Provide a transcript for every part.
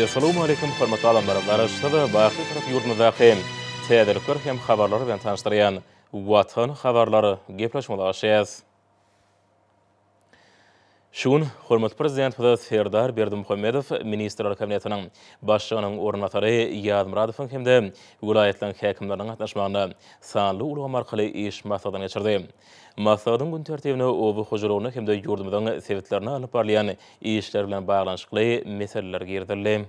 Essalawmaleýkim hormatly adamlar! Garaşsyz, baky Bitarap ýurdumyzdaky täzelikler hem habarlar bilen tanyşdyrýan Watan habarlar gepleşigimize başlaýarys. Şu gün hormatly Prezidentimiz Serdar Berdimuhamedow Ministrler Kabinetiniň Başlygynyň orunbasary Ýazmyradowyň hem-de welaýatlaryň häkimleriniň gatnaşmagynda sanly ulgam arkaly iş maslahatyny geçirdi. Maslahatyň gün tertibine oba hojalygynda hem-de ýurdumyzyň sebitlerinde alnyp barylýan işler bilen baglanyşykly meseleler girizildi.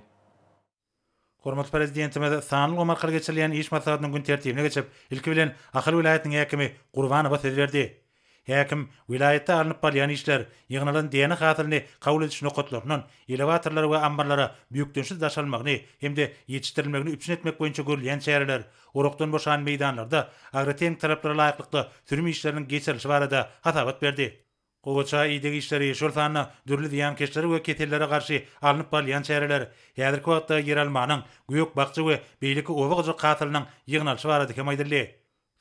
Hormatly Prezidentimiz sanly ulgam arkaly geçirilýän iş maslahatynyň gün tertibine geçip, ilki bilen Ahal welaýatynyň häkimi Gurbanowa söz berdi. Häkim welaýatda alnyp barylýan işler, ýygnalan däne hasylyny kabul ediş nokatlaryndan elewatorlara we ammarlara bökdençsiz daşalmagyny hem-de ýetişdirilmegini üpjün etmek boýunça görülýän çäreler, orakdan boşan meýdanlarda agrotehniki talaplara laýyklykda sürüm işleriniň geçirilişi barada hasabat berdi. Gowaça ideg işleri, şol sanda dürli zyýankeşlere we kesellere garşy alnyp barylýan çäreler, häzirki wagtda ýeralmanyň, gök-bakja we beýleki oba hojalyk hasylynyň ýygnalyşy barada hem aýdyldy.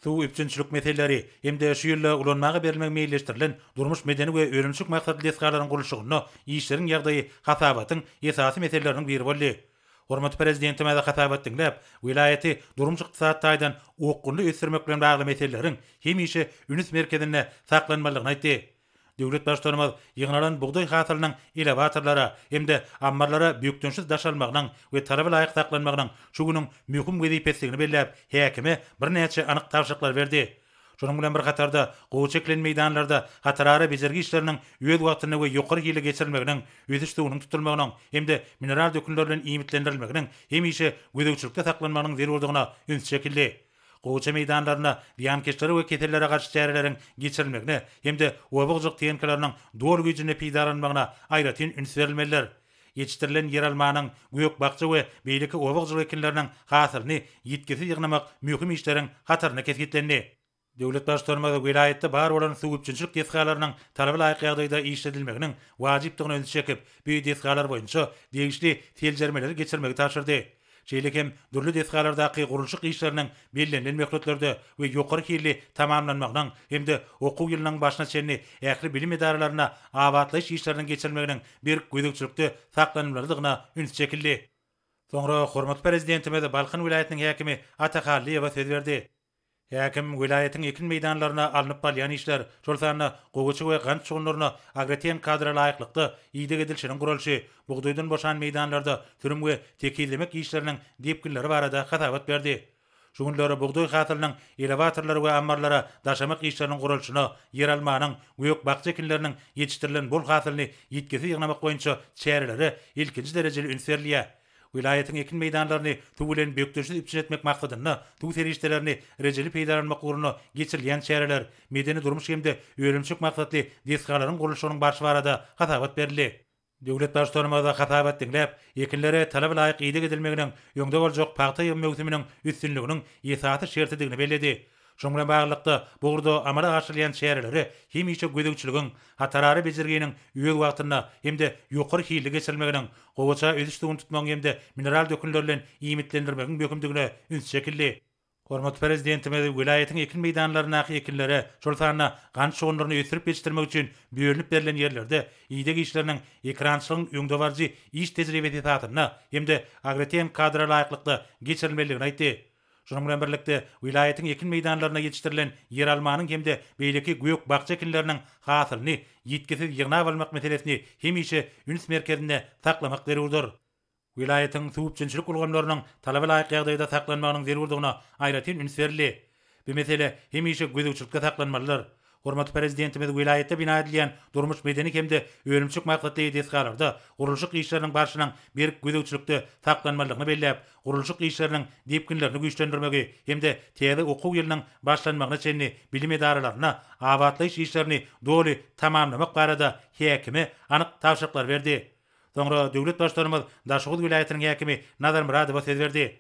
Suw üpjünçilik meseleleri hem-de şu ýylda ulanmaga berilmegi meýilleşdirilen durmuş-medeni we önümçilik maksatly desgalaryň gurluşygynda işleriň ýagdaýy hasabatyň esasy meseleleriniň biri boldy. Hormatly Prezidentimiz hasabat diňläp, welaýaty durmuş-ykdysady taýdan okgunly ösdürmek bilen bagly meseleleriň hemişe üns merkezinde saklanmalydygyny aýtdy. Döwlet Baştutanymyz ýygnalan bugdaý hasylynyň elewatorlara hem-de ammarlara bökdençsiz daşalmagynyň we talaba laýyk saklanmagynyň şu günüň möhüm wezipesidigini belläp, häkime birnäçe anyk tabşyryklary berdi. Şonuň bilen bir hatarda, gowy çekilen meýdanlarda hatarara bejergi işleriniň öz wagtynda we ýokary hilli geçirilmeginiň, ösüş suwunyň tutulmagynyň hem-de mineral dökünler bilen iýmitlendirilmeginiň hemişe gözegçilikde saklanmagynyň zerurdygyna üns çekildi. Gowaça meýdanlarynda zyýankeşlere we kesellere garşy çäreleriň geçirilmegine hem-de oba hojalyk tehnikalarynyň doly güýjünde peýdalanylmagyna aýratyn üns berilmelidir. Ýetişdirilen ýeralmanyň, gök-bakja we beýleki oba hojalyk ekinleriniň hasylyny ýitgisiz ýygnamak möhüm işleriň hatarynda kesgitlendi. Döwlet Baştutanymyz welaýatda bar bolan suw üpjünçilik desgalarynyň talaba laýyk ýagdaýda işledilmeginiň wajypdygyna ünsi çekip, bu desgalar boýunça degişli seljermeleri geçirmegi tabşyrdy. Şeýle hem dürli desgalardaky gurluşyk işleriniň bellenilen möhletlerde we ýokary hilli tamamlanmagynyň hem-de okuw ýylynyň başyna çenli ähli bilim edaralarynda abatlaýyş işleriniň geçirilmeginiň berk gözegçilikde saklanylmalydygyna üns çekildi. Soňra hormatly Prezidentimiz Balkan welaýatynyň häkimi Ata Hallyýewe söz berdi. Häkim welaýatyň ekin meýdanlarynda alnyp barylýan işler, şol sanda gowaça we gant şugundyryna agrotehniki kadra laýyklykda ideg edilişiniň guralyşy, bugdaýdan boşan meýdanlarda sürüm we tekizlemek işleriniň depginleri barada hasabat berdi. Şu günler bugdaý hasylynyň elewatorlara we ammarlara daşamak işleriniň guralyşyna, ýeralmanyň, gök-bakja ekinleriniň ýetişdirilen bol hasylyny ýitgisiz ýygnamak boýunça çärelere ilkinji derejeli üns berilýär. Welaýatyň ekin meýdanlaryny suw bilen bökdençsiz üpjün etmek maksadynda suw serişdelerini rejeli peýdalanmak ugrunda geçirilýän çäreler, medeni-durmuş hem-de önümçilik maksatly desgalaryň gurluşygynyň barşy barada hasabat berildi. Döwlet Baştutanymyz hasabat diňläp, ekinlere talaba laýyk ideg edilmeginiň öňde boljak pagta ýygym möwsüminiň üstünliginiň esasy şertidigini belledi. Şunuň bilen baglylykda, bu ugurda amala aşyrylýan çärelere hemişe gözegçiligiň, hatarara bejerginiň öz wagtynda hem-de ýokary hilli geçirilmeginiň, gowaça ösüş suwuny tutmagyň hem-de mineral dökünler bilen iýmitlendirmegiň möhümdigine üns çekildi. Hormatly Prezidentimiz welaýatyň ekin meýdanlaryndaky ekinlere, şol sanda gant şugundyryny ösdürip ýetişdirmek üçin bölünip berlen ýerlerde ideg işleriniň ekerançylygyň öňdebaryjy iş tejribesi esasynda hem-de agrotehniki kadra laýyklykda geçirilmelidigini aýtdy. Şunuň bilen birlikde, welaýatyň ekin meýdanlarynda ýetişdirilen ýeralmanyň hem-de beýleki gök-bakja ekinleriniň hasylyny ýitgisiz ýygnap almak meselesini hemişe üns merkezinde saklamak zerurdyr. Welaýatyň suw üpjünçilik ulgamlarynyň talaba laýyk ýagdaýda saklanmagynyň zerurdygyna aýratyn üns berildi. Bu mesele hemişe gözegçilikde saklanmalydyr. Hormatly Prezidentimiz welaýatda bina edilýän durmuş-medeni hem-de önümçilik maksatly desgalarda gurluşyk işleriniň barşynyň berk gözegçilikde saklanmalydygyny belläp, gurluşyk işleriniň depginlerini güýçlendirmegi hem-de täze okuw ýylynyň başlanmagyna çenli bilim edaralarynda abatlaýyş işlerini doly tamamlamak barada häkime anyk tabşyryklary berdi. Soňra döwlet Baştutanymyz Daşoguz welaýatynyň häkimi Nazar Myradowa söz berdi.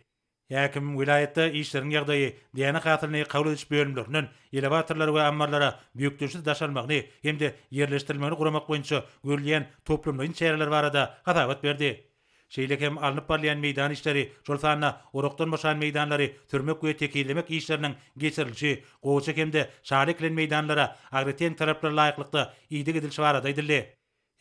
Häkim welaýatda işleriň ýagdaýy, däne hasylyny kabul ediş bölümlerinden elewatorlara we ammarlara bökdençsiz daşalmagyny hem-de ýerleşdirilmegini guramak boýunça görülýän toplumlaýyn çäreler barada hasabat berdi. Şeýle hem alnyp barylýan meýdan işleri, şol sanda orakdan boşan meýdanlary sürmek we tekizlemek işleriniň geçirilişi, gowaça hem-de şaly ekilen meýdanlara agrotehniki talaplara laýyklykda ideg edilişi barada aýdyldy.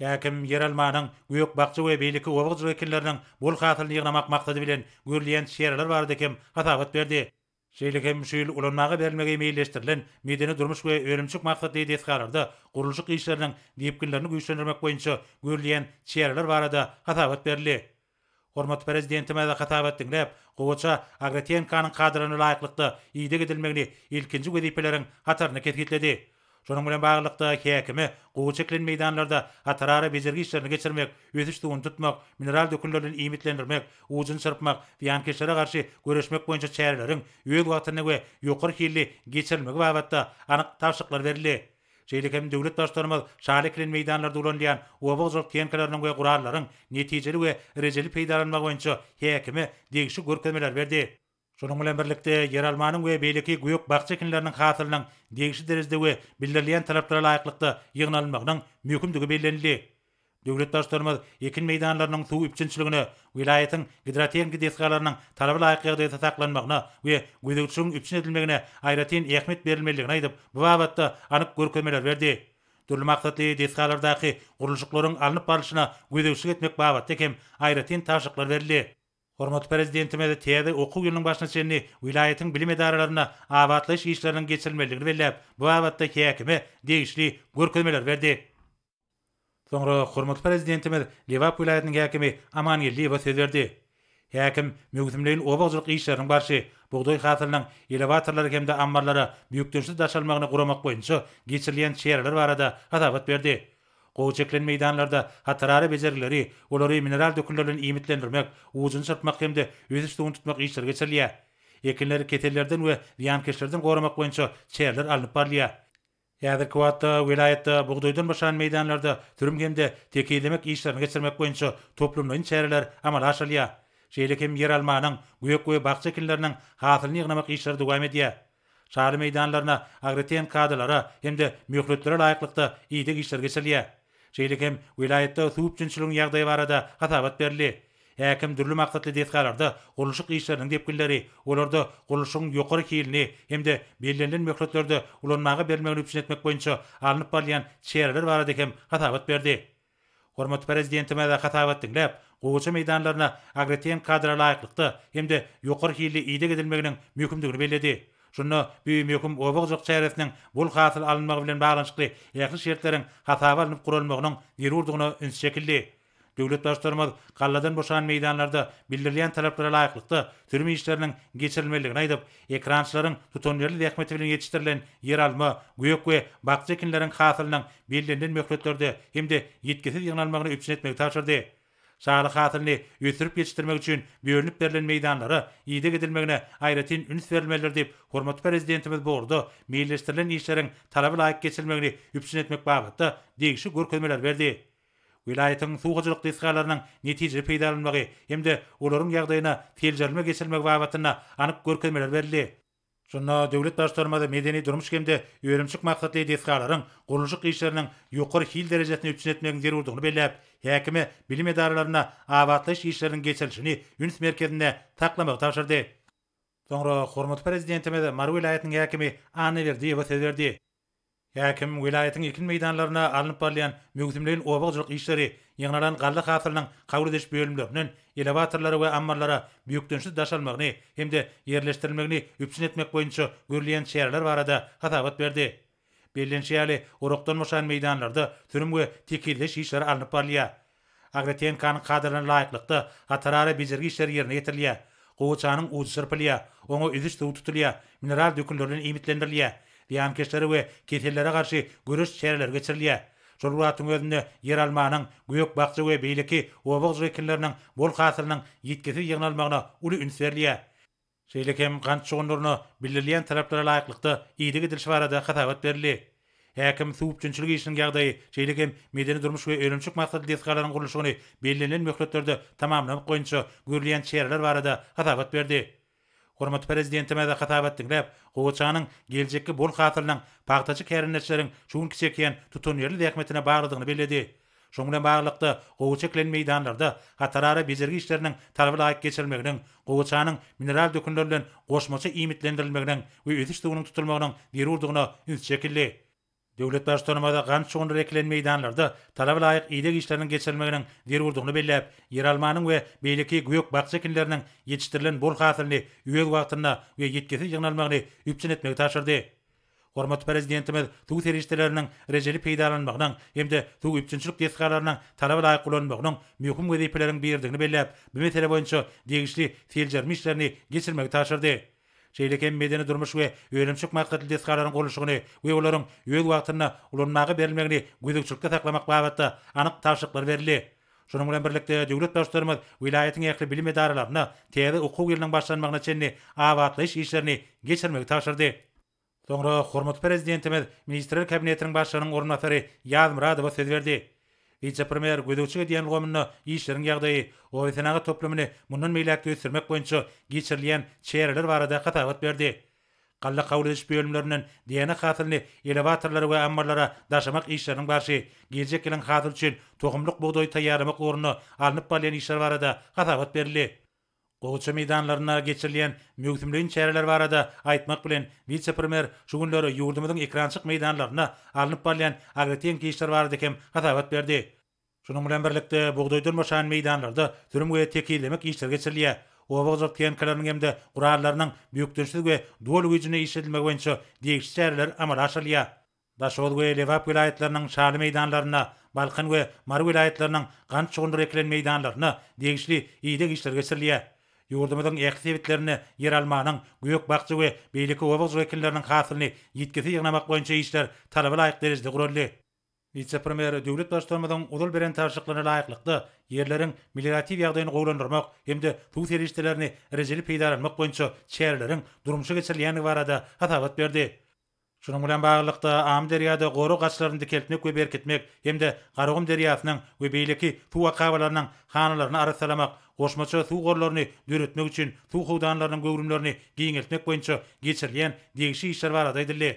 Häkim ýeralmanyň, gök-bakja we beýleki oba hojalyk ekinleriniň bol hasylyny ýygnamak maksady bilen görülýän çäreler barada hem hasabat berdi. Şeýle hem şu ýyl ulanmaga berilmegi meýilleşdirilen medeni-durmuş we önümçilik maksatly desgalarda gurluşyk işleriniň depginlerini güýçlendirmek boýunça görülýän çäreler barada hasabat berildi. Hormatly Prezidentimiz hasabat diňläp, gowaça agrotehnikanyň kadalaryna laýyklykda ideg edilmegini ilkinji wezipeleriň hatarynda kesgitledi. Şonuň bilen baglylykda, häkime gowaça ekilen meýdanlarda hatarara bejergi işlerini geçirmek, ösüş suwuny tutmak, mineral dökünler bilen iýmitlendirmek, ujuny çyrpmak, zyýankeşlere garşy göreşmek boýunça çäreleriň öz wagtynda we ýokary hilli geçirilmegi babatda anyk tabşyryklar berildi. Şeýle hem döwlet Baştutanymyz şaly ekilen meýdanlarda ulanylýan oba hojalyk tehnikalarynyň we gurallaryň netijeli we rejeli peýdalanylmagy boýunça häkime degişli görkezmeleri berdi. Şonuň bilen birlikde, ýeralmanyň we beýleki gök-bakja ekinleriniň hasylynyň degişli derejede we bildirilýän talaplara laýyklykda ýygnalmagynyň möhümdigi bellenildi. Döwlet Baştutanymyz ekin meýdanlarynyň suw üpjünçiligine, welaýatyň gidrotehniki desgalarynyň talaba laýyk ýagdaýda saklanmagyna we gözegçiligiň üpjün edilmegine aýratyn ähmiýet berilmelidigini aýdyp, bu babatda anyk görkezmeleri berdi. Dürli maksatly desgalardaky gurluşyklaryň alnyp barlyşyna gözegçilik etmek babatda hem aýratyn tabşyryklar berildi. Hormatly Prezidentimiz täze okuw ýylynyň başyna çenli welaýatyň bilim edaralarynda abatlaýyş işleriniň geçirilmelidigini belläp, bu babatda häkime degişli görkezmeleri berdi. Soňra hormatly Prezidentimiz Lebap welaýatynyň häkimi Amangeldiýewe söz berdi. Häkim möwsümleýin oba hojalyk işleriniň barşy, bugdaý hasylynyň elewatorlara hem-de ammarlara bökdençsiz daşalmagyny guramak boýunça geçirilýän çäreler barada hasabat berdi. Gowy çekilen meýdanlarda hatarara bejergileri, olary mineral dökünler bilen iýmitlendirmek, ujuny çyrpmak hem-de ösüş suwuny tutmak işleri geçirilýär. Ekinleri kesellerden we zyýankeşlerden goramak boýunça çäreler alnyp barylýar. Häzirki wagtda welaýatda bugdaýdan boşan meýdanlarda sürüm hem-de tekizlemek işlerini geçirmek boýunça toplumlaýyn çäreler amala aşyrylýar. Şeýle hem ýeralmanyň, gök we bakja ekinleriniň hasylyny ýygnamak işleri dowam edýär. Şaly meýdanlaryna agroten kadalara hem-de möhletlere laýyklykda ideg işleri geçirilýär. Şeýle hem welaýatda suw üpjünçiligiň ýagdaýy barada hasabat berildi. Häkim dürli maksatly desgalarda gurluşyk işleriniň depginleri, olarda gurluşygyň ýokary hilini hem-de bellenilen möhletlerde ulanmaga berilmegini üpjün etmek boýunça alnyp barylýan çäreler barada hem hasabat berdi. Hormatly Prezidentimiz hasabat diňläp, gowaça meýdanlaryna agrotehniki kadara laýyklykda hem-de ýokary hilli ideg edilmeginiň möhümdigini belledi. Şunda bu möhüm oba hojalyk çäresiniň bol hasyl alynmagy bilen baglanyşykly ähli şertleriň hasaba alnyp guralmagynyň zerurdygyna üns çekildi. Döwlet Baştutanymyz galladan boşan meýdanlarda bildirilýän talaplara laýyklykda sürüm işleriniň geçirilmelidigini aýdyp, ekerançylaryň tutanýerli zähmeti bilen ýetişdirilen ýeralma, gök we bakja ekinleriň hasylynyň bellenilen möhletlerde hem-de ýitgisiz ýygnalmagyny üpjün etmegi tabşyrdy. Şaly hasylyny ösdürip ýetişdirmek üçin bölünip berlen meýdanlara ideg edilmegine aýratyn üns berilmelidir diýip, hormatly Prezidentimiz bu ugurda meýilleşdirilen işleriň talaba laýyk geçirilmegini üpjün etmek babatda degişli görkezmeleri berdi. Welaýatyň suw hojalyk desgalarynyň netijeli peýdalanylmagy hem-de olaryň ýagdaýyna seljerme geçirilmegi babatynda anyk görkezmeler berildi. Şunda döwlet Baştutanymyz medeni-durmuş hem-de önümçilik maksatly desgalaryň gurluşyk işleriniň ýokary hil derejesini üpjün etmegiň zerurdygyny belläp, häkime bilim edaralarynda abatlaýyş işleriniň geçirilişini üns merkezinde saklamagy tabşyrdy. Soňra hormatly Prezidentimiz Mary welaýatynyň häkimi Annaberdiýewe söz berdi. Häkim welaýatyň ekin meýdanlarynda alnyp barylýan möwsümleýin oba hojalyk işleri, ýygnalan galla hasylynyň kabul ediş bölümlerinden elewatorlara we ammarlara bökdençsiz daşalmagyny hem-de ýerleşdirilmegini üpjün etmek boýunça görülýän çäreler barada hasabat berdi. Bellenişi ýaly, orakdan boşan meýdanlarda sürüm we tekizleýiş işleri alnyp barylýar. Agrotehnikanyň kadalaryna laýyklykda, hatarara bejergi işleri ýerine ýetirilýär. Gowaçanyň ujy çyrpylýar, oňa ösüş suwy tutulýar, mineral dökünler bilen iýmitlendirilýär. Zyýankeşlere we kesellere garşy göreş çäreleri geçirilýär. Şol bir wagtyň özünde ýeralmanyň, gök-bakja we beýleki oba hojalyk ekinleriniň bol hasylynyň ýitgisiz ýygnalmagyna uly üns berilýär. Şeýle hem gant şugundyryna bildirilýän talaplara laýyklykda ideg edilişi barada hasabat berildi. Häkim suw üpjünçilik işiniň ýagdaýy, şeýle hem medeni-durmuş we önümçilik maksatly desgalaryň gurluşygyny bellenilen möhletlerde tamamlamak boýunça görülýän çäreler barada hasabat berdi. Hormatly Prezidentimiz hasabat diňläp, gowaçanyň geljekki bol hasylynyň pagtaçy kärendeçileriň şu günki çekýän tutanýerli zähmetine baglydygyny belledi. Şunuň bilen baglylykda, gowaça ekilen meýdanlarda hatarara bejergi işleriniň talaba laýyk geçirilmeginiň, gowaçanyň mineral dökünler bilen goşmaça iýmitlendirilmeginiň we ösüş suwunyň tutulmagynyň zerurdygyna üns çekildi. Döwlet Baştutanymyz gant şugundyry ekilen meýdanlarda talaba laýyk ideg işleriniň geçirilmeginiň zerurdygyny belläp, ýeralmanyň we beýleki gök-bakja ekinleriniň ýetişdirilen bol hasylyny öz wagtynda we ýitgisiz ýygnalmagyny üpjün etmegi tabşyrdy. Hormatly Prezidentimiz suw serişdeleriniň rejeli peýdalanylmagynyň hem-de suw üpjünçilik desgalarynyň talaba laýyk ulanylmagynyň möhüm wezipeleriň biridigini belläp, bu mesele boýunça degişli seljerme işlerini geçirmegi tabşyrdy. Şeýle hem medeni-durmuş we önümçilik maksatly desgalaryň gurluşygyny we olaryň öz wagtynda ulanmaga berilmegini gözegçilikde saklamak babatda anyk tabşyryklar berildi. Şunuň bilen birlikde, döwlet Baştutanymyz welaýatyň ähli bilim edaralarynda täze okuw ýylynyň başlanmagyna çenli abatlaýyş işlerini geçirmegi tabşyrdy. Soňra hormatly Prezidentimiz Ministrler Kabinetiniň Başlygynyň orunbasary Ýazmyradowa söz berdi. Wise-premýer gözegçilik edýän ulgamynda işleriň ýagdaýy, obasenagat toplumyny mundan beýläk-de ösdürmek boýunça geçirilýän çäreler barada hasabat berdi. Galla kabul ediş bölümlerinden däne hasylyny elewatorlara we ammarlara daşamak işleriniň barşy, geljek ýylyň hasyly üçin tohumlyk bugdaýy taýýarlamak ugrunda alnyp barylýan işler barada hasabat berildi. Gowaça meýdanlarynda geçirilýän möwsümleýin çäreler barada aýtmak bilen, wise-premýer şu günler ýurdumyzyň ekerançylyk meýdanlarynda alnyp barylýan agrotehniki işler barada hem hasabat berdi. Şunuň bilen birlikde, bugdaýdan boşan meýdanlarda sürüm we tekizlemek işleri geçirilýär. Oba hojalyk tehnikalarynyň hem-de gurallarynyň bökdençsiz we doly güýjünde işledilmegi boýunça degişli çäreler amala aşyrylýar. Daşoguz we Lebap welaýatlarynyň şaly meýdanlarynda, Balkan we Mary welaýatlarynyň gant şugundyr ekilen meýdanlarynda degişli ideg işleri geçirilýär. Ýurdumyzyň ähli sebitlerinde ýeralmanyň, gök-bakja we beýleki oba hojalyk ekinleriniň hasylyny ýitgisiz ýygnamak boýunça işler talaba laýyk derejede guraldy. Wise-premýer döwlet Baştutanymyzyň ozal beren tabşyryklaryna laýyklykda, ýerleriň melioratiw ýagdaýyny gowulandyrmak hem-de suw serişdelerini rejeli peýdalanmak boýunça çäreleriň durmuşa geçirilýändigi barada hasabat berdi. Şunuň bilen baglylykda, Amyderýada gorag gaçylaryny dikeltmek we berkitmek hem-de Garagum derýasynyň we beýleki suw akabalarynyň hanalaryny arassalamak, goşmaça suw gorlaryny döretmek üçin suw howdanlarynyň göwrümlerini giňeltmek boýunça geçirilýän degişli işler barada aýdyldy.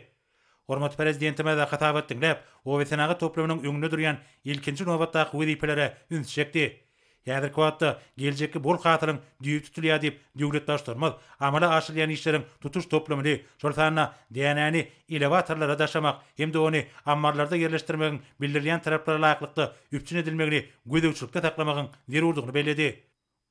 Hormatly Prezidentimiz hasabat diňläp, obasenagat toplumynyň öňünde durýan ilkinji nobatdaky wezipelere ünsi çekdi. Häzirki wagtda geljekki bol hasylyň düýbi tutulýar diýip, döwlet Baştutanymyz amala aşyrylýan işleriň tutuş toplumyny, şol sanda dänäni elewatorlara daşamak hem-de ony ammarlarda ýerleşdirmegiň bildirilýän talaplara laýyklykda üpjün edilmegini gözegçilikde saklamagyň zerurdygyny belledi.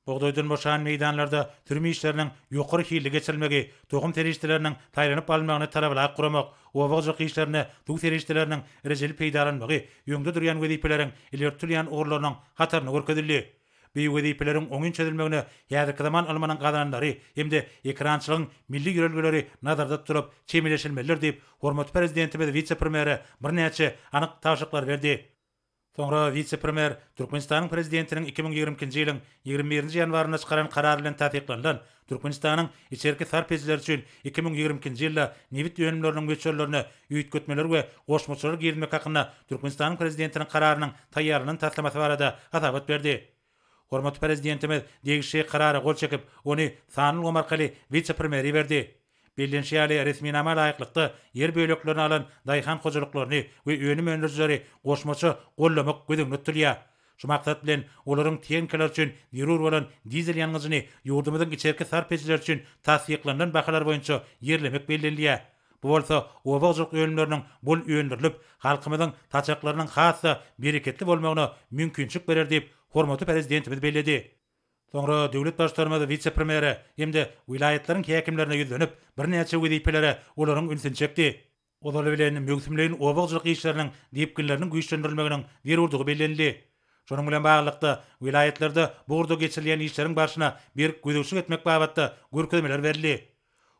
Bugdaýdan boşan meýdanlarda sürüm işleriniň ýokary hilli geçirilmegi, tohum serişdeleriniň saýlanyp alynmagyny talabalaýyk guramak, oba hojalyk işlerinde suw serişdeleriniň rejeli peýdalanmagy öňde durýan wezipeleriň ileri tutulýan ugurlarynyň hatarynda görkezildi. Bu wezipeleriň oňyn çözülmegine häzirki zaman ylmynyň gazananlary hem-de ekerançylygyň milli ýörelgeleri nazarda tutulyp çemeleşilmelidir diýip, hormatly Prezidentimiz wise-premýere birnäçe anyk tabşyryklary berdi. Soňra wise-premýer Türkmenistanyň Prezidentiniň 2022-nji ýylyň 21-nji ýanwarynda çykaran Karary bilen tassyklanylan Türkmenistanyň içerki sarp edijileri üçin 2022-nji ýylda nebit önümleriniň möçberlerine üýtgetmeler we goşmaçalar girizmek hakynda Türkmenistanyň Prezidentiniň Kararynyň taýýarlanan taslamasy barada hasabat berdi. Hormatly Prezidentimiz degişli Karara gol çekip, ony sanly ulgam arkaly wise-premýere iberdi. Bellenişi ýaly, resminama laýyklykda, ýer böleklerini alan daýhan hojalyklaryny we önüm öndürijileri goşmaça goldamak göz öňünde tutulýar. Şu maksat bilen, olaryň tehnikalary üçin zerur bolan dizel ýangyjyny ýurdumyzyň içerki sarp edijileri üçin tassyklanylan bahalar boýunça ýerlemek bellenilýär. Bu bolsa oba hojalyk önümleriniň bol öndürilip, halkymyzyň saçaklarynyň has-da bereketli bolmagyna mümkinçilik berer diýip, hormatly Prezidentimiz belledi. Soňra döwlet Baştutanymyz wise-premýere hem-de welaýatlaryň häkimlerine ýüzlenip, birnäçe wezipelere olaryň ünsüni çekdi. Ozaly bilen, möwsümleýin oba hojalyk işleriniň depginleriniň güýçlendirilmeginiň zerurdygy bellenildi. Şunuň bilen baglylykda, welaýatlarda bu ugurda geçirilýän işleriň barşyna berk gözegçilik etmek babatda görkezmeler berildi.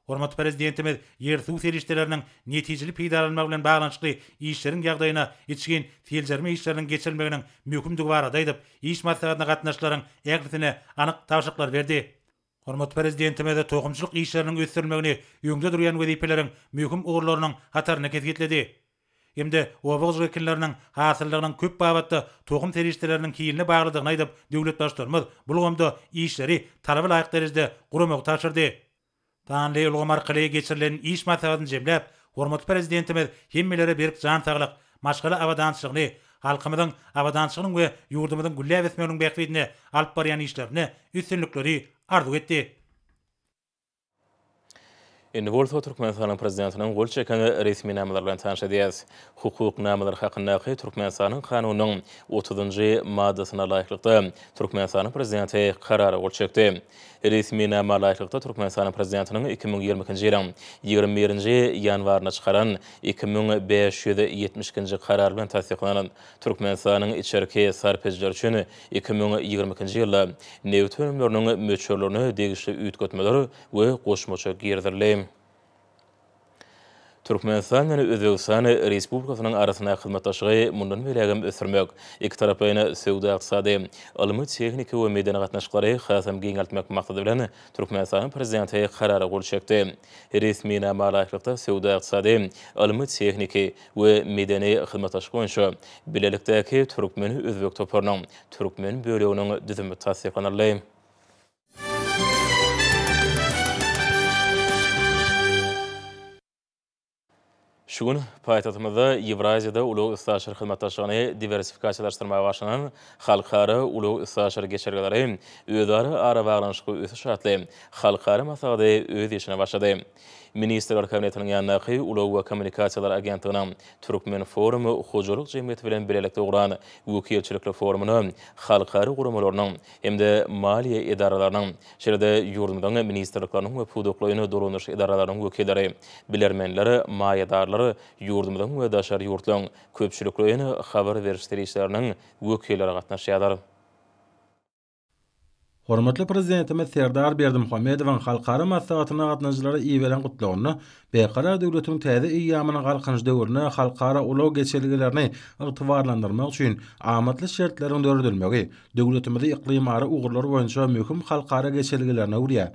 Hormatly Prezidentimiz ýer-suw serişdeleriniň netijeli peýdalanylmagy bilen baglanyşykly işleriň ýagdaýyna içgin seljerme işleriniň geçirilmeginiň möhümdigi barada aýdyp, iş maslahatyna gatnaşyjylaryň ählisine anyk tabşyryklary berdi. Hormatly Prezidentimiz tohumçylyk işleriniň ösdürilmegini öňde durýan wezipeleriň möhüm ugurlarynyň hatarynda kesgitledi. Hem-de oba hojalyk ekinleriniň hasyllygynyň köp babatda tohum serişdeleriniň hiline baglydygyny aýdyp, döwlet Baştutanymyz bu ulgamda işleri talaba laýyk derejede guramagy tabşyrdy. Sanly ulgam arkaly geçirilen iş maslahatyny jemläp, hormatly Prezidentimiz hemmelere berk jan saglyk, maşgala abadançylygyny, halkymyzyň abadançylygynyň we ýurdumyzyň gülläp ösmeginiň bähbidine alyp barýan işlerinde üstünlikleri arzuw etdi. Indi bolsa Türkmenistanyň Prezidentiniň gol çeken resminamalary bilen tanyş edýäris. Hukuk namalary hakyndaky Türkmenistanyň Kanunynyň otuzynjy maddasyna laýyklykda, Türkmenistanyň Prezidenti Karara gol çekdi. Resminama laýyklykda, Türkmenistanyň Prezidentiniň 2022-nji ýylyň 21-nji ýanwarynda çykaran 2572-nji Karary bilen tassyklanan Türkmenistanyň içerki sarp edijiler üçin 2022-nji ýylda nebit önümleriniň möçberlerine degişli üýtgetmeler we goşmaça girizildi. Türkmenistan bilen Özbegistan Respublikasynyň arasyndaky hyzmatdaşlygy mundan beýlägem ösdürmek, ikitaraplaýyn söwda-ykdysady, ylmy-tehniki we medeni gatnaşyklary hasam giňeltmek maksady bilen Türkmenistanyň Prezidenti Karara gol çekdi. Resminama laýyklykda, söwda-ykdysady, ylmy-tehniki we medeni hyzmatdaşlyk boýunça bilelikdäki türkmen-özbek toparynyň türkmen böleginiň düzümi tassyklanyldy. Şu gün paýtagtymyzda Ýewraziýada ulag-üstaşyr hyzmatdaşlygyny diwersifikasiýalaşdyrmaga bagyşlanan Halkara ulag-üstaşyr geçelgeleri, özara arabaglanyşykly ösüş atly halkara maslahaty öz işine başlady. Ministrler Kabinetiniň ýanyndaky Ulag we kommunikasiýalar agentliginiň Türkmenforum hojalyk jemgyýeti bilen bilelikde guran wekilçilikli forumyna halkara guramalarynyň hem-de maliýe edaralarynyň, şeýle-de ýurdumyzyň ministrlikleriniň we pudaklaýyn dolandyryş edaralarynyň wekilleri, bilermenler, maýadarlar, ýurdumyzyň we daşary ýurtlaryň köpçülikleýin habar beriş serişdeleriniň wekilleri gatnaşýarlar. Hormatly Prezidentimiz Serdar Berdimuhamedowyň halkara maslahatyna gatnaşyjylara iberen Gutlagynda Berkarar döwletiň täze eýýamynyň Galkynyş döwründe halkara ulag geçelgelerini ygtybarlandyrmak üçin amatly şertleriň döredilmegi döwletimizi yklymara ugurlar boýunça möhüm halkara geçelgelerine öwürýär.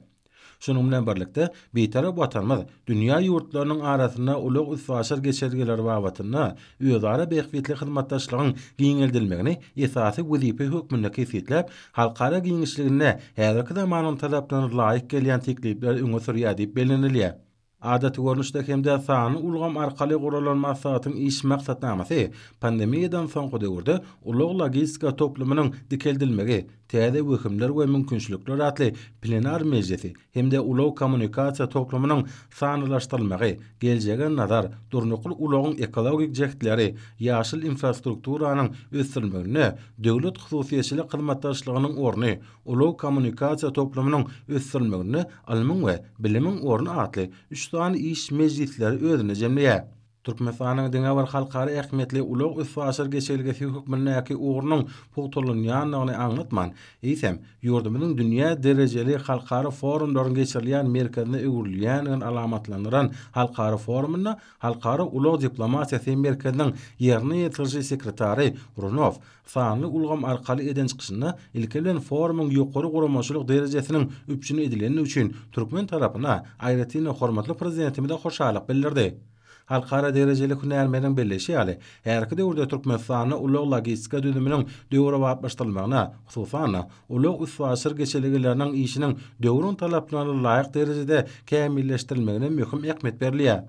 Şunuň bilen birlikde, Bitarap Watanymyz dünýä ýurtlarynyň arasynda ulag-üstaşyr geçelgeleri babatynda özara bähbitli hyzmatdaşlygyň giňeldilmegini esasy wezipe hökmünde kesgitläp, halkara giňişliginde häzirki zamanyň talaplaryna laýyk gelýän teklipleri öňe sürýär diýip bellenilýär. Adaty görnüşde hem-de sanly ulgam arkaly guralan maslahatyň iş maksatnamasy pandemiýadan soňky döwürde ulag-logistika toplumynyň dikeldilmegi, täze wehimler we mümkinçilikler atly plenar mejlisi hem-de ulag-kommunikasiýa toplumynyň sanlylaşdyrylmagy, geljege nazar, durnukly ulagyň ekologik jähtleri, ýaşyl infrastrukturanyň ösdürilmeginde döwlet-hususyýetçilik hyzmatdaşlygynyň orny, ulag-kommunikasiýa toplumynyň ösdürilmeginde ylmyň we bilimiň orny atly üç sany iş mejlisleri özünde jemleýär. Türkmenistanyň diňe bir halkara ähmiýetli ulag-üstaşyr geçelgesi hökmündäki ugrunyň pugtalanýandygyny aňlatman, eýsem, ýurdumyzyň dünýä derejeli halkara forumlaryň geçirilýän merkezine öwrülýändigini alamatlandyran halkara forumynda Halkara ulag diplomatiýasy merkeziniň ýerine ýetiriji sekretary Runow Sanly ulgam arkaly eden çykyşynda ilki bilen forumyň ýokary guramaçylyk derejesiniň üpjün edilendigi üçin türkmen tarapyna, aýratyn-da hormatly Prezidentimize hoşallyk bildirdi. Halkara derejeli hünärmeniň belleýşi ýaly, häzirki döwürde Türkmenistanda ulag-logistika düzüminiň döwrebaplaşdyrylmagyna, hususan-da, ulag-üstaşyr geçelgeleriniň işiniň döwrüň talaplaryna laýyk derejede kämilleşdirilmegine möhüm ähmiýet berilýär.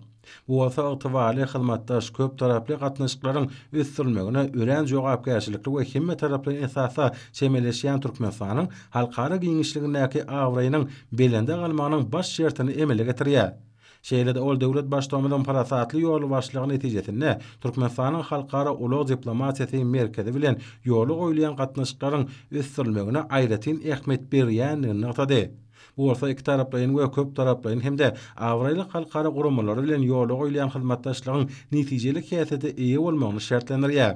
Bu bolsa ygtybarly hyzmatdaş, köptaraply gatnaşyklaryň ösdürilmegine örän jogapkärçilikli we hemmetaraplaýyn esasda çemeleşýän Türkmenistanyň halkara giňişligindäki abraýynyň belende galmagynyň baş şertini emele getirýär. Şeýle-de ol döwlet Baştutanymyzyň parasatly ýolbaşçylygy netijesinde Türkmenistanyň halkara ulag diplomatiýasy merkezi bilen ýola goýulýan gatnaşyklaryň ösdürilmegine aýratyn ähmiýet berýändigini nygtady. Bu bolsa ikitaraplaýyn we köptaraplaýyn hem-de abraýly halkara guramalary bilen ýola goýulýan hyzmatdaşlygyň netijeli häsiýete eýe bolmagyny şertlendirýär.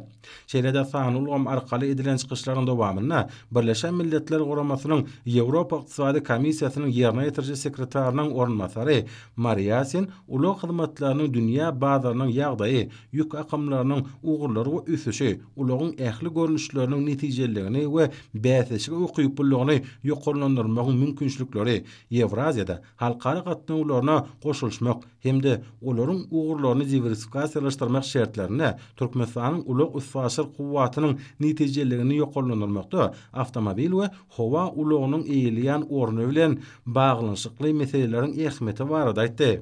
Şeýle-de sanly ulgam arkaly edilen çykyşlaryň dowamynda Birleşen Milletler Guramasynyň Ýewropa Ykdysady Komissiýasynyň ýerine ýetiriji sekretarynyň orunbasary Mariasin ulag hyzmatlarynyň dünýä bazarynyň ýagdaýy, ýük akymlarynyň ugurlary we ösüşi, ulagyň ähli görnüşleriniň netijeliligini we bäsleşige ukyplylygyny ýokarlandyrmagyň mümkinçilikleri, Ýewraziýada halkara gatnawlaryna goşulyşmak hem-de olaryň ugurlaryny diwersifikasiýalaşdyrmak şertlerinde Türkmenistanyň ulag-üstaşyr kuwwatynyň netijeliligini ýokarlandyrmakda awtomobil we howa ulagynyň eýeleýän orny bilen baglanyşykly meseleleriň ähmiýeti barada aýtdy.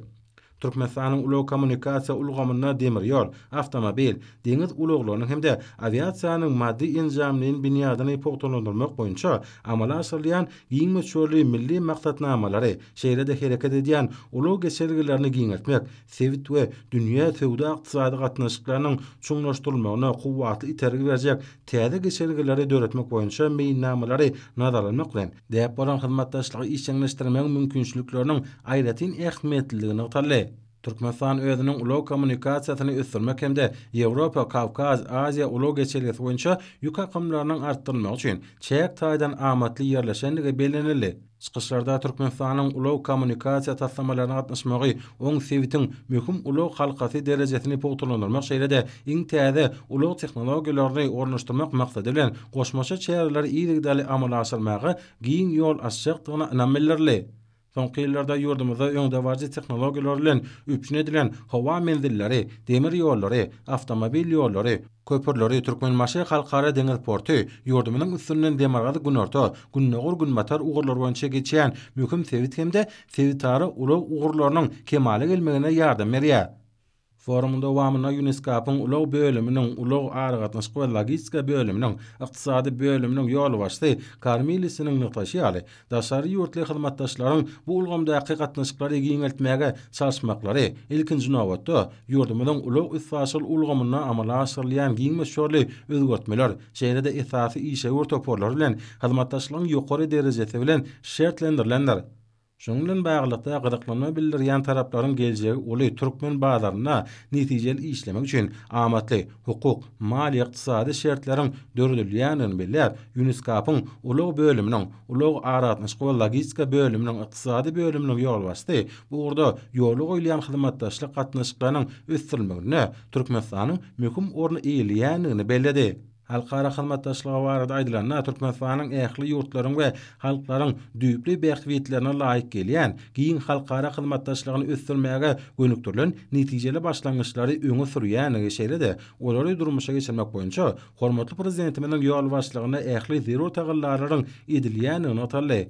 Türkmenistanyň ulag-kommunikasiýa ulgamynda demir ýol, awtomobil, deňiz ulaglarynyň hem-de awiasiýanyň maddy-enjamlaýyn binýadyny pugtalandyrmak boýunça amala aşyrylýan giň möçberli milli maksatnamalary, şeýle-de hereket edýän ulag geçelgelerini giňeltmek, sebit we dünýä söwda-ykdysady gatnaşyklarynyň çuňlaşdyrylmagyna kuwwatly itergi berjek täze geçelgeleri döretmek boýunça meýilnamalary nazarlamak bilen, däp bolan hyzmatdaşlygy işjeňleşdirmegiň mümkinçilikleriniň aýratyn ähmiýetliligi nygtaldy. Türkmenistan özüniň ulag kommunikasiýasyny ösdürmek hem-de Ýewropa, Kawkaz, Aziýa ulag geçelgesi boýunça ýük akymlarynyň artdyrylmagy üçin çäk taýdan amatly ýerleşendigi bellenildi. Çykyşlarda Türkmenistanyň ulag-kommunikasiýa taslamalaryna gatnaşmagy oň sebitiň möhüm ulag halkasy derejesini pugtalandyrmak şeýle-de iň täze ulag tehnologiýalaryny ornaşdyrmak maksady bilen goşmaça çäreleri yzygiderli amala aşyrmaga giň ýol açjakdygyna ynam bildirildi. Soňky ýyllarda ýurdumyzda öňdebaryjy tehnologiýalar bilen üpjün edilen howa menzilleri, demir ýollary, awtomobil ýollary, köprüleri, Türkmenbaşy Halkara deňiz porty ýurdumyzyň üstünden demirgazyk-günorta, gündogar-günbatar ugurlar boýunça geçýän möhüm sebit hem-de sebitara ulag ugurlarynyň kemala gelmegine ýardam berýär. Forumyň dowamynda Ýuneskap-yň ulag bölüminiň ulag, aragatnaşyk we logistika bölüminiň ykdysady bölüminiň ýolbaşçysy Karmilisiniň nygtaýşy ýaly, daşary ýurtly hyzmatdaşlaryň bu ulgamdaky gatnaşyklary giňeltmäge çalyşmaklary, ilkinji nobatda, ýurdumyzyň ulag-üstaşyr ulgamynda amala aşyrylýan giň möçberli özgertmeler, şeýle-de esasy işewür toparlar bilen hyzmatdaşlygyň ýokary derejesi bilen şertlendirilendir. Şunuň bilen baglylykda, gyzyklanma bildirýän taraplaryň geljegi uly türkmen bazarynda netijeli işlemek üçin amatly hukuk, maliýe-ykdysady şertleriň döredilýändigini belläp, Ýuneskap-yň ulag bölüminiň, ulag-aragatnaşyk we logistika bölüminiň ykdysady bölüminiň ýolbaşçysy bu ugurda ýola goýulýan hyzmatdaşlyk gatnaşyklarynyň ösdürilmeginde Türkmenistanyň möhüm orny eýeleýändigini belledi. Halkara hyzmatdaşlygy barada aýdylanda, Türkmenistanyň ähli ýurtlaryň we halklaryň düýpli bähbitlerine laýyk gelýän giň halkara hyzmatdaşlygyny ösdürmäge gönükdirilen netijeli başlangyçlary öňe sürýändigi, şeýle-de olary durmuşa geçirmek boýunça hormatly Prezidentimiziň ýolbaşçylygynda ähli zerur tagallalaryň edilýändigi nygtaldy.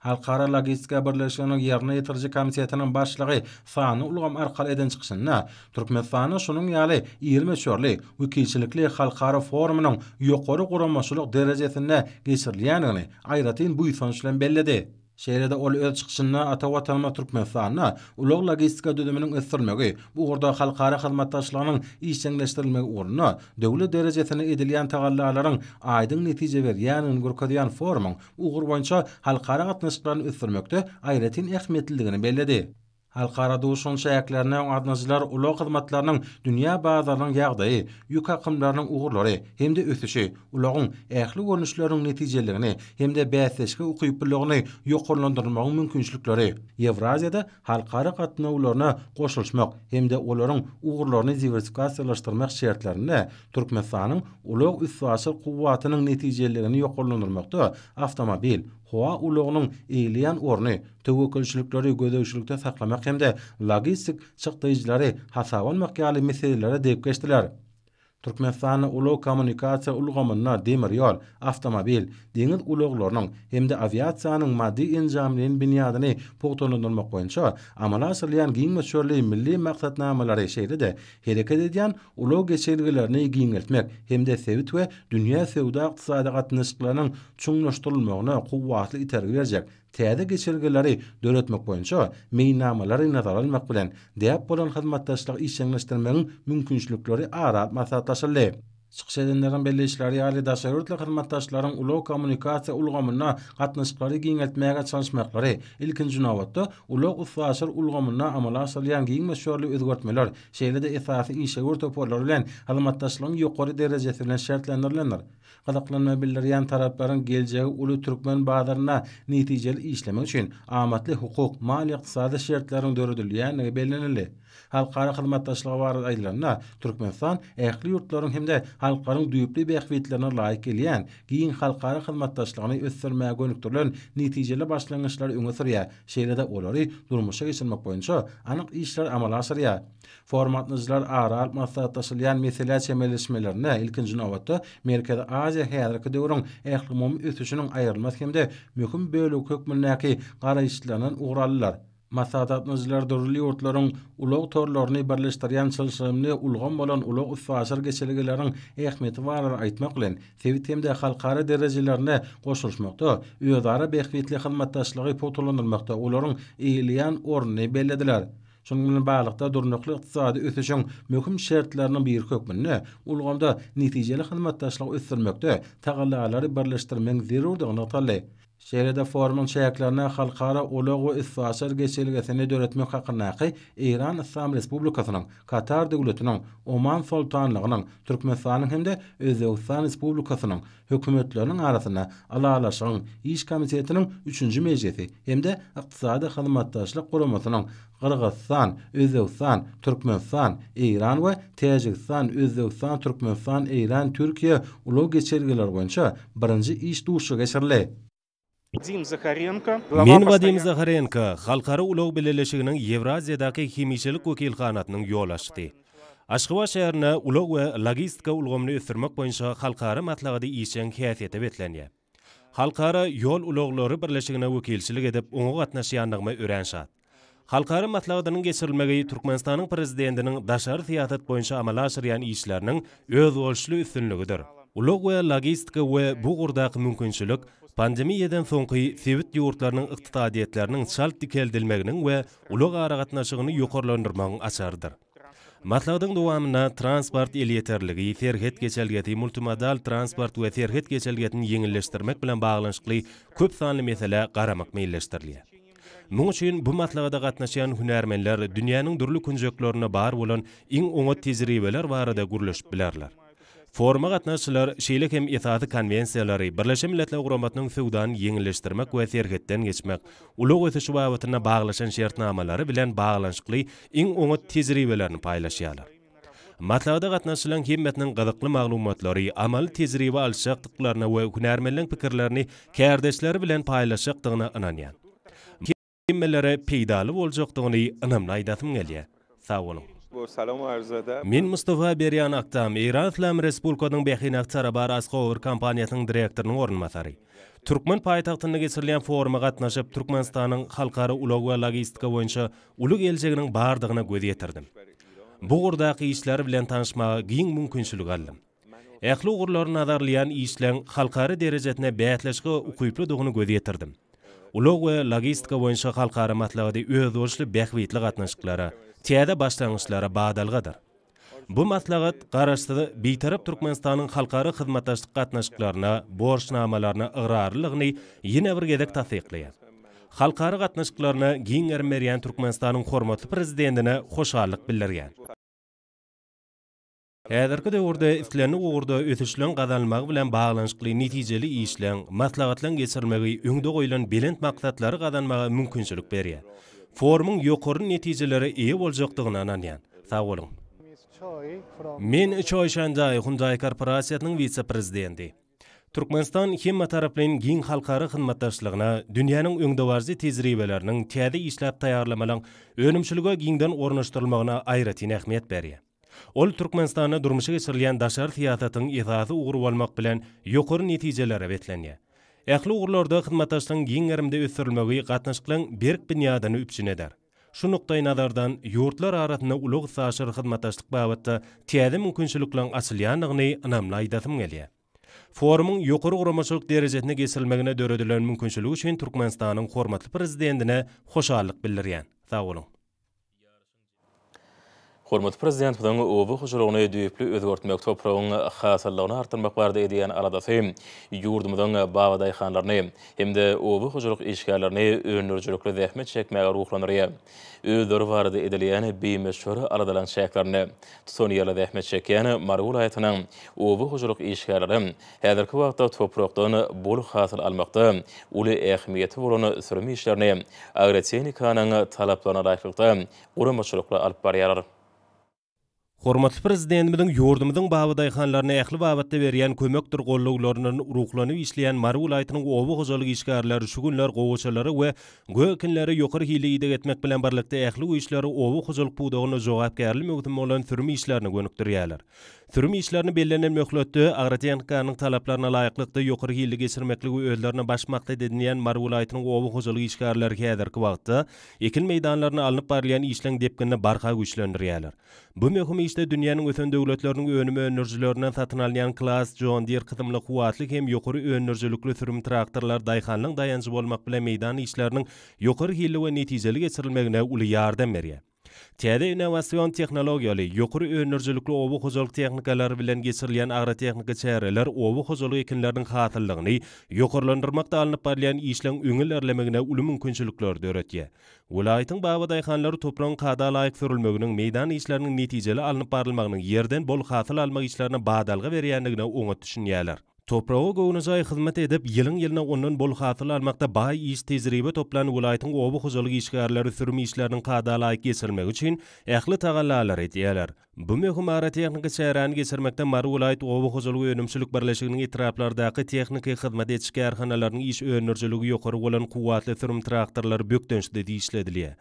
Halkara logistika birleşiginiň ýerine ýetiriji komitetiniň başlygy sanly ulgam arkaly eden çykyşynda Türkmenistanda şunuň ýaly iri möçberli wekilçilikli halkara forumynyň ýokary guramaçylyk derejesinde geçirilýändigini aýratyn buýsanç bilen belledi. Şeýle-de ol öz çykyşynda ata Watanymyz Türkmenistanda ulag-logistika düzüminiň ösdürilmegi, bu ugurda halkara hyzmatdaşlygynyň işjeňleşdirilmegi ugrunda döwlet derejesinde edilýän tagallalaryň aýdyň netije berýändigini görkezýän forumyň bu ugur boýunça halkara gatnaşyklaryny ösdürmekde aýratyn ähmiýetlidigini belledi. Halkara duşuşygyň çäklerinde gatnaşyjylar ulag hyzmatlarynyň dünýä bazarynyň ýagdaýy, ýük akymlarynyň ugurlary hem-de ösüşi, ulagyň ähli görnüşleriniň netijeliligini hem-de bäsdeşlige ukyplylygyny ýokarlandyrmagyň mümkinçilikleri, Ýewraziýada halkara gatnawlaryna goşulyşmak hem-de olaryň ugurlaryny diwersifikasiýalaşdyrmak şertlerinde Türkmenistanyň ulag-üstaşyr kuwwatynyň netijeliligini ýokarlandyrmakda awtomobil, howa ulagynyň eýeleýän orny, töwekgelçilikleri gözegçilikde saklamak hem-de logistik çykdaýjylary hasaba almak ýaly meselelere degip geçdiler. Türkmenistanda ulag-kommunikasiýa ulgamynda demir ýol, awtomobil, deňiz ulaglarynyň hem-de awiasiýanyň maddy-enjamlaýyn binýadyny pugtalandyrmak boýunça amala aşyrylýan giň möçberli milli maksatnamalary, şeýle-de hereket edýän ulag geçelgelerini giňeltmek hem-de sebit we dünýä söwda-ykdysady gatnaşyklarynyň çuňlaşdyrylmagyna kuwwatly itergi berjek täze geçelgeleri döretmek boýunça meýilnamalary nazara almak bilen, däp bolan hyzmatdaşlygy işjeňleşdirmegiň mümkinçilikleri ara alyp maslahatlaşyldy. Çykyş edenleriň belleýişleri ýaly, daşary ýurtly hyzmatdaşlaryň ulag-kommunikasiýa ulgamynda gatnaşyklary giňeltmäge çalyşmaklary, ilkinji nobatda, ulag-üstaşyr ulgamynda amala aşyrylýan giň möçberli özgertmeler, şeýle-de esasy işewür toparlar bilen hyzmatdaşlygyň ýokary derejesi bilen şertlendirilendir. Gyzyklanma bildirýän taraplaryň geljegi uly türkmen bazarynda netijeli işlemek üçin amatly hukuk, maliýe-ykdysady şertleriň döredilýändigi bellenildi. Halkara hyzmatdaşlygy barada aýdylanda, Türkmenistan ähli ýurtlaryň hem-de halklaryň düýpli bähbitlerine laýyk gelýän giň halkara hyzmatdaşlygyny ösdürmäge gönükdirilen netijeli başlangyçlary öňe sürýär, şeýle-de olary durmuşa geçirmek boýunça anyk işleri amala aşyrýar. Foruma gatnaşyjylar ara alyp maslahatlaşylýan meselä çemeleşmelerinde, ilkinji nobatda, Merkezi Aziýa häzirki döwrüň ählumumy ösüşiniň aýrylmaz hem-de möhüm bölegi hökmündäki garaýyşlaryndan ugur aldylar. Maslahata gatnaşyjylar dürli ýurtlaryň ulag torlaryny birleşdirýän çylşyrymly ulgam bolan ulag-üstaşyr geçelgeleriň ähmiýeti barada aýtmak bilen, sebit hem-de halkara derejelerinde goşulyşmakda, özara bähbitli hyzmatdaşlygy pugtalandyrmakda olaryň eýeleýän ornuny bellediler. Şunuň bilen baglylykda, durnukly ykdysady ösüşiň möhüm şertleriniň biri hökmünde ulgamda netijeli hyzmatdaşlygy ösdürmekde tagallalary birleşdirmegiň zerurdygy nygtaldy. Şeýle-de forumyň çäklerinde Halkara ulag we üstaşyr geçelgesini döretmek hakyndaky Eýran Yslam Respublikasynyň, Katar Döwletiniň, Oman Soltanlygynyň, Türkmenistanyň hem-de Özbegistan Respublikasynyň Hökümetleriniň arasynda Ylalaşygyň Iş komitetiniň üçünji mejlisi hem-de Ykdysady Hyzmatdaşlyk Guramasynyň Gyrgyzystan, Özbegistan, Türkmenistan, Eýran we Täjigistan, Özbegistan, Türkmenistan, Eýran, Türkiýe ulag geçelgeleri boýunça birinji iş duşuşygy geçirildi. Men Wadim Zaharenko, Halkara ulag bileleşiginiň Ýewraziýadaky hemişelik wekilhanasynyň ýolbaşçysy. Aşgabat şäherinde ulag we logistika ulgamyny ösdürmek boýunça halkara maslahady işjeň häsiýete beslenýär. Halkara ýol ulaglary birleşigine wekilçilik edip, oňa gatnaşýandygyma örän şat. Halkara maslahatynyň geçirilmegi Türkmenistanyň Prezidentiniň daşary syýasat boýunça amala aşyrýan işleriniň özboluşly üstünligidir. Ulag we logistika we bu ugurdaky mümkinçilik pandemiýadan soňky sebit ýurtlarynyň ykdysadyýetleriniň çalt dikeldilmeginiň we ulag aragatnaşygyny ýokarlandyrmagyň açarydyr. Maslahatyň dowamynda transport elýeterligi, serhet geçelgesi, multimodal transport we serhet geçelgesini ýeňilleşdirmek bilen baglanyşykly köp sanly meselä garamak meýilleşdirilýär. Muň üçin bu maslahata gatnaşýan hünärmenler dünýäniň dürli künjeklerinde bar bolan iň oňat tejribeler barada gürleşip bilerler. Foruma gatnaşyjylar şeýle hem esasy konwensiýalary, Birleşen Milletler Guramasynyň söwdany ýeňilleşdirmek we serhetden geçmek, ulag ösüşi babatynda baglaşan şertnamalary bilen baglanyşykly iň oňat tejribelerini paýlaşýarlar. Maslahata gatnaşyjylaryň hemmesiniň gyzykly maglumatlary, amaly tejribe alyşjakdyklaryna we hünärmenleň pikirlerini kärdeşleri bilen paýlaşjakdygyna ynanýan. Hemmelere peýdaly boljakdygyny ynamly aýdasym gelýär. Sag boluň. Men Mustafa Berýan Aktam, Eýran Yslam Respublikasynyň Behinak Tarabar Asgowr kompaniýasynyň direktorynyň orunbasary. Türkmen paýtagtynda geçirilýän foruma gatnaşyp, Türkmenistanyň halkara ulag we logistika boýunça uly geljeginiň bardygyna göz ýetirdim. Bu ugurdaky işler bilen tanyşmaga giň mümkinçilik aldym. Ähli ugurlary nazarlaýan işleň halkara derejesinde bäsleşige ukyplydygyny göz ýetirdim. Ulag we logistika boýunça halkara maslahady özboluşly bähbitli gatnaşyklara, täze başlangyçlara badalgadyr. Bu maslahat Garaşsyz, Bitarap Türkmenistanyň halkara hyzmatdaşlyk gatnaşyklaryna, borçnamalaryna ygrarlylygyny ýene bir gezek tassyklaýar. Halkara gatnaşyklaryna giň gerim berýän Türkmenistanyň hormatly Prezidentine hoşallyk bildirýän. Häzirki döwürde islendik ugurda ösüşleň gazanylmagy bilen baglanyşykly netijeli işleň, maslahatlaryň geçirilmegi öňde goýlan belent maksatlary gazanmaga mümkinçilik berýär. Forumyň ýokary netijelere eýe boljakdygyna ynanýan. Sag boluň. Men Çoi Şandaý, Hyundai korporasiýasynyň wise-prezidenti. Türkmenistan hemmetaraplaýyn giň halkara hyzmatdaşlygyna, dünýäniň öňdebaryjy tejribeleriniň, täze işläp taýýarlamalaryň önümçilige giňden ornaşdyrylmagyna aýratyn ähmiýet berýär. Ol Türkmenistanda durmuşa geçirilýän daşary syýasatyň esasy ugry bolmak bilen, ýokary netijelere beslenýär. Ähli ugurlarda hyzmatdaşlygyň giň gerimde ösdürilmegi gatnaşyklaryň berk binýadyny üpjün eder. Şu nukdaýnazardan, ýurtlar arasynda ulag-üstaşyr hyzmatdaşlyk babatda täze mümkinçilikleriň açylýandygyny ynamly aýdasym gelýär. Forumyň ýokary guramaçylyk derejesinde geçirilmegine döredilen mümkinçilik üçin Türkmenistanyň hormatly Prezidentine hoşallyk bildirýän. Sag boluň! Hormatly Prezidentimiziň oba hojalygyny düýpli özgertmek, topragyň hasyllygyny artdyrmak barada edýän aladasy ýurdumyzyň babadaýhanlaryny hem-de oba hojalyk işgärlerini öndürijilikli zähmet çekmäge ruhlandyrýar. Özleri barada edilýän bimöçber aladalaryň çäklerinde tutanýerli zähmet çekýän Mary welaýatynyň oba hojalyk işgärleri häzirki wagtda toprakdan bol hasyl almakda uly ähmiýeti bolan sürüm işlerini agrotehnikanyň talaplaryna laýyklykda guramaçylykly alyp barýarlar. Hormatly Prezidentimiziň ýurdumyzyň babadaýhanlaryna ähli babatda berýän kömekdir gollawlaryndan ruhlanyp işleýän Mary welaýatynyň oba hojalyk işgärleri şu günler gowaçalara we gök ekinlere ýokary hilli ideg etmek bilen birlikde ähli güýçleri oba hojalyk pudagynda jogapkärli möwsüm bolan sürüm işlerine gönükdirýärler. Sürüm işlerini bellenen möhletde, agrotehnikanyň talaplaryna laýyklykda ýokary hilli geçirmekligi özlerine baş maksat edinýän Mary welaýatynyň oba hojalyk işgärleri häzirki wagtda ekin meýdanlarynda alnyp barylýan işleň depginini barha güýçlendirýärler. Bu möhüm işde dünýäniň ösen döwletleriniň önüm öndürijilerinden satyn alynýan Claas John Deere kysymly kuwwatly hem ýokary öndürijilikli sürüm traktorlary daýhanlaryň daýanjy bolmak bilen meýdan işleriniň ýokary hilli we netijeli geçirilmegine uly ýardam berýär. Täze innowasion tehnologiýaly, ýokary öndürijilikli oba hojalyk tehnikalary bilen geçirilýän agrotehniki çäreler oba hojalyk ekinleriniň hasyllygyny ýokarlandyrmakda alnyp barylýan işleň öňe ilerlemegine uly mümkinçilikleri döretýär. Welaýatyň babadaýhanlary topragyň kada laýyk sürülmeginiň, meýdan işleriniň netijeli alnyp barylmagynyň ýerden bol hasyl almak işlerine badalga berýändigine oňat düşünýärler. Topraga göwnejaý hyzmat edip, ýylyň-ýylyna ondan bol hasyl almakda baý iş tejribe toplan welaýatyň oba hojalyk işgärleri sürüm işleriniň kada laýyk geçirilmegi üçin ähli tagallalary edýärler. Bu möhüm agrotehniki çäräni geçirmekde Mary welaýat oba hojalyk önümçilik birleşiginiň etraplardaky tehniki hyzmat ediş kärhanalarynyň iş öndürijiligi ýokary bolan kuwwatly sürüm traktorlary bökdençsiz işledilýär.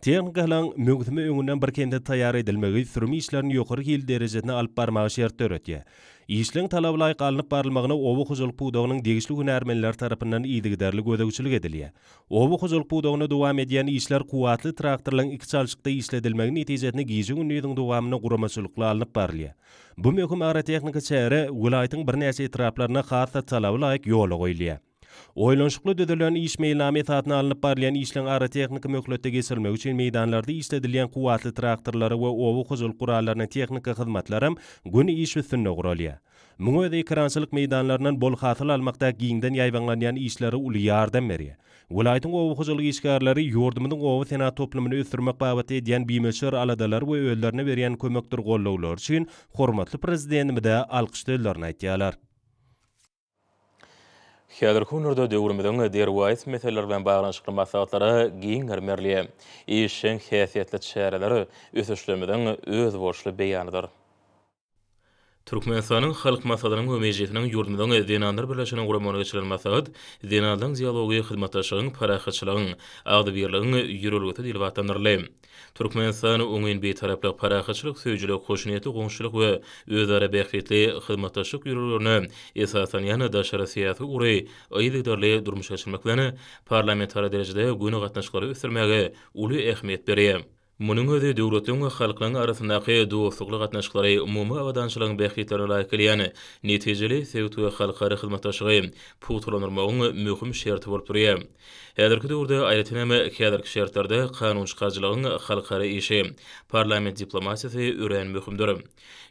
Tehnikalaryň möwsüme öňünden birkemsiz taýýar edilmegi sürüm işlerini ýokary hil derejesinde alyp barmaga şert döretýär. Işleň talabalaýyk alnyp barylmagyna oba hojalyk pudagynyň degişli hünärmenleri tarapyndan yzygiderli gözegçilik edilýär. Oba hojalyk pudagynda dowam edýän işler kuwwatly traktorlaryň iki çalşykda işledilmegi netijesinde gije-gündiziň dowamynda guramaçylykly alnyp barylýar. Bu möhüm agrotehniki çäre welaýatyň birnäçe etraplarynda has-da talaba laýyk ýola goýulýar. Oýlanyşykly düzülen iş meýilnama esasynda alnyp barylýan işleň agrotehniki möhletde geçirilmegi üçin meýdanlarda işledilýän kuwwatly traktorlara we oba hojalyk gurallaryna tehniki hyzmatlaram göni iş üstünde guralýar. Muňa özi ekerançylyk meýdanlaryndan bol hasyl almakda giňden ýaýbaňlanýan işlere uly ýardam berýär. Welaýatyň oba hojalyk işgärleri ýurdumyzyň oba senagat toplumyny ösdürmek babatda edýän bimöçber aladalary we özlerine berýän kömekdir goldawlary üçin hormatly Prezidentimize alkyş sözlerini aýtýarlar. Häzirki günlerde döwrümiziň derwaýys meseleleri bilen baglanyşykly maslahatlara giň gerim berilýär. Işjeň häsiýetli çäreler ösüşlerimiziň özboluşly beýanydyr. Türkmenistanyň Halk Maslahatynyň we Mejlisiniň ýurdumyzyň Zenanlar birleşiginiň guramagynda geçirilen maslahat Zenanlaryň dialogy hyzmatdaşlygyň, parahatçylygyň, agzybirligiň ýörelgesi diýlip atlandyryldy. Türkmenistan oňyn Bitaraplyk, parahatçylyk söýüjilik, hoşniýetli goňşuçylyk we özara bähbitli hyzmatdaşlyk ýörelgelerine esaslanýan daşary syýasy ugry yzygiderli durmuşa geçirmek bilen, parlamentara derejede göni gatnaşyklary ösdürmäge uly ähmiýet berýär. Munuň özi döwletleriň we halklaryň arasyndaky dostlukly gatnaşyklary, umumy abadançylygyň bähbitlerine laýyk gelýän netijeli sebit we halkara hyzmatdaşlygy pugtalandyrmagyň möhüm şerti bolup durýar. Häzirki döwürde, aýratyn hem häzirki şertlerde kanunçykaryjylygyň halkara işi, parlament diplomatiýasy örän möhümdir.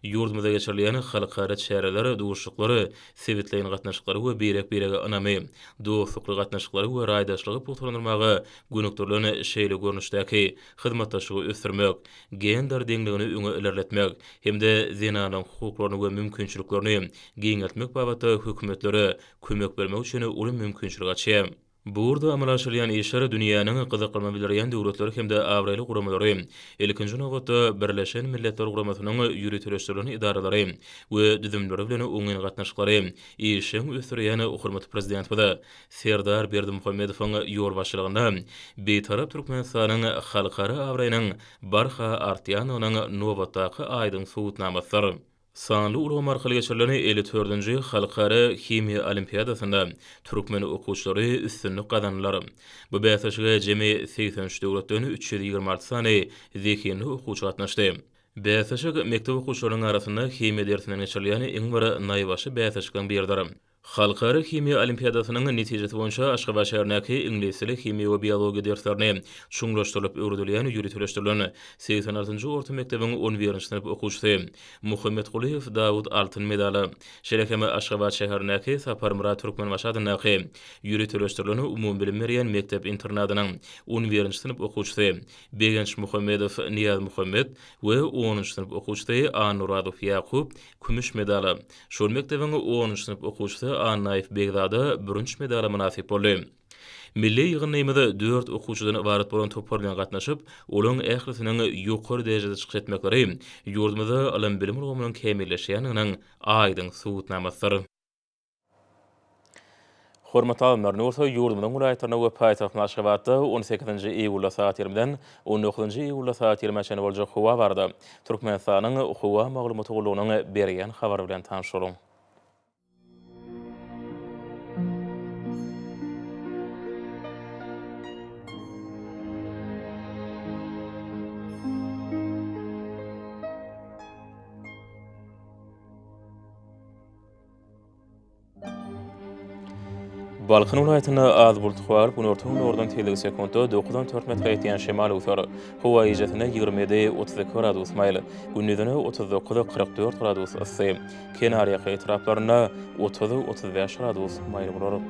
Ýurdumyzda geçirilýän halkara çäreler, duşuşyklar sebitleýin gatnaşyklary we birek-birege ynamy, dostlukly gatnaşyklary we raýdaşlygy pugtalandyrmaga gönükdirilen şeýle görnüşdäki hyzmatdaşlygy ösdürmek, gender deňligini öňe ilerletmek hem-de zenanlaryň hukuklaryny we mümkinçiliklerini giňeltmek babatda hökümetlere kömek bermek üçin uly mümkinçilik açýar. Bu ugurda amala aşyrylýan işler dünýäniň gyzyklanma bildirýän döwletleri hem-de abraýly guramalary, ilkinji nobatda, Birleşen Milletler Guramasynyň ýöriteleşdirilen edaralary we düzümleri bilen oňyn gatnaşyklary işjeň ösdürýän hormatly Prezidentimiz Serdar Berdimuhamedowyň ýolbaşçylygynda Bitarap Türkmenistanyň halkara abraýynyň barha artýandygynyň nobatdaky aýdyň subutnamasydyr. Sanly ulgam arkaly geçirilen 54-nji Halkara himiýa olimpiadasynda türkmen okuwçylary üstünlik gazandylar. Bu bäsleşige jemi 83 döwletden 326 sany zehinli okuwçy gatnaşdy. Bäsleşik mekdep okuwçylarynyň arasynda himiýa dersinden geçirilýän iň bir naýbaşy bäsleşikleriň biridir. Halkara himiýa olimpiadasynyň netijesi boýunça Aşgabat şäherindäki iňlis dili, himiýa we biologiýa derslerini çuňlaşdyrylyp öwredilýän ýöriteleşdirilen 86-njy orta mekdebiň on birinji synp okuwçysy Muhammetgulyýew Dawut altyn medala, şeýle hem Aşgabat şäherindäki Saparmyrat Türkmenbaşy adyndaky ýöriteleşdirilen umumybilim berýän mekdep-internadynyň on birinji synp okuwçysy Begenç Muhammedow Nyýazmuhammet we onunjy synp okuwçysy Annuradow Ýakup kümüş medala, Şol mekdebiň onunjy synp okuwçysy Annaýew Begzada bürünç medala mynasyp boldy. Milli ýygyndymyz dört okuwçydan ybarat bolan topar bilen gatnaşyp, olaryň ählisiniň ýokary derejede çykyş etmekleri ýurdumyzda ylym-bilim ulgamynyň kämilleşýändiginiň aýdyň subutnamasydyr. Hormatly alymlar, indi bolsa ýurdumyzyň welaýatlarynda we paýtagtymyz Aşgabatda on sekizinji iýulda sagat ýigrimiden on dokuzynjy iýulda sagat ýigrimä çenli boljak howa barada Türkmenistanyň Howa maglumaty gullugynyň berýän habary bilen tanyş boluň. Balkan welaýatynda az bulut howa bolup, günorta-gündogardan tizligi sekuntda dokuzdan dört metre ýetýän şemal öwser. Howa gijesine 27, 32 gradus maýyl, gündizine 39, 44 gradus yssy. Kenarýaka etraplarynda 30, 35 gradus maýyl bolar.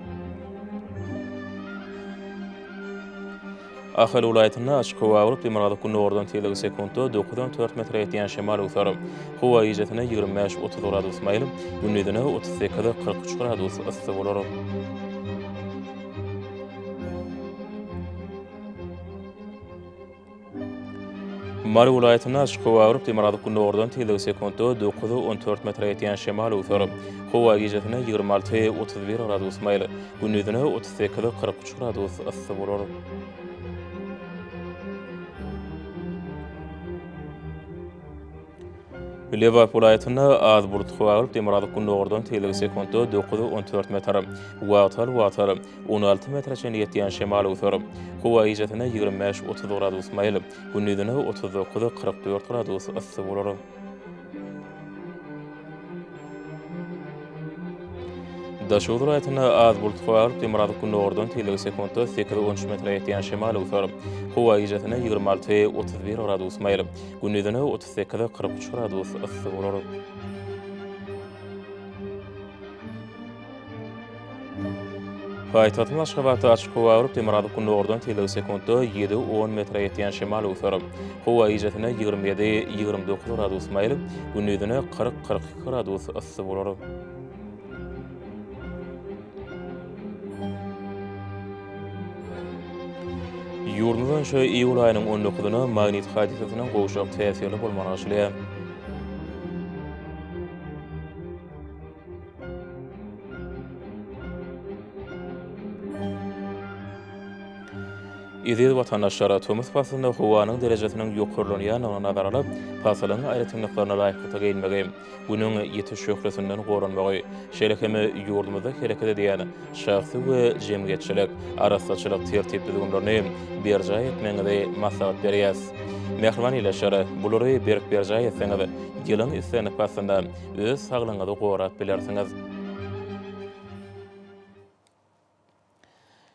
Ahal welaýatynda açyk howa bolup, demirgazyk-gündogardan tizligi sekuntda dokuzdan dört metre ýetýän şemal öwser. Howa gijesine 25, 30 gradus maýyl, gündizine 38, 43 gradus yssy bolar. Mary welaýatynda açyk howa bolup, demirgazyk-gündogardan tizligi sekuntda dokuz, 14 metre ýetýän şemal öwser. Howa gijesine 26, 31 gradus maýyl, gündizine 38, 43 gradus yssy bolar. Lebap welaýatynda az bulutly howa bolup, demirgazyk-gündogardan tizligi sekuntda dokuz, 14 metr, wagtal-wagtal 16 metre çenli ýetýän şemal öwser. Howa gijesine 25, 30 gradus maýyl, gündizine 39, 44 gradus yssy bolar. Daşoguz welaýatynda az bulutly howa bolup, demirgazyk-gündogardan tizligi sekuntda sekiz, on üç metre ýetýän şemal öwser. Howa gijesine 26, 31 gradus maýyl, gündizine 38, 43 gradus yssy bolar. Paýtagtymyz Aşgabatda açyk howa bolup, demirgazyk-gündogardan tizligi sekuntda ýedi, on metre ýetýän şemal öwser. Howa gijesine 27, 29 gradus maýyl, gündizine 40, 42 gradus yssy bolar. Ýurdumyz boýunça iýul aýynyň on dokuzyna magnit hadysasynyň gowşak täsirli bolmagyna garaşylýar. Eziz watandaşlar, tomus paslynda howanyň derejesiniň ýokarlanýandygyny nazara alyp, pasylyň aýratynlyklaryna laýyklykda geýinmegi, Günüň ýiti şöhlesinden goranmagy, şeýle hem ýurdumyzda hereket edýän şahsy we jemgyýetçilik, arassaçylyk tertip-düzgünlerini berjaý etmegiňizi maslahat berýäs. Mähriban ildeşler, bulary berk berjaý etseňiz, ýylyň islendik paslynda öz saglygyňyzy gorap bilersiňiz.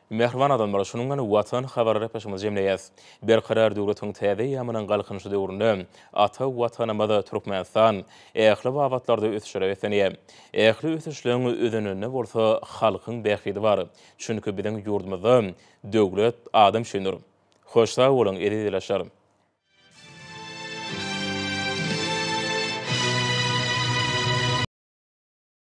Mähriban adamlar, şunuň bilen Watan habarlar gepleşigimizi jemleýäs. Berkarar döwletiň täze eýýamynyň Galkynyşy döwründe ata Watanymyz Türkmenistan ähli babatlarda ösüşlere beslenýär. Ähli ösüşleň özeninde bolsa halkyň bähbidi bar. Çünki biziň ýurdumyzda döwlet adam üçindir. Hoş sag boluň, eziz ilaçlar!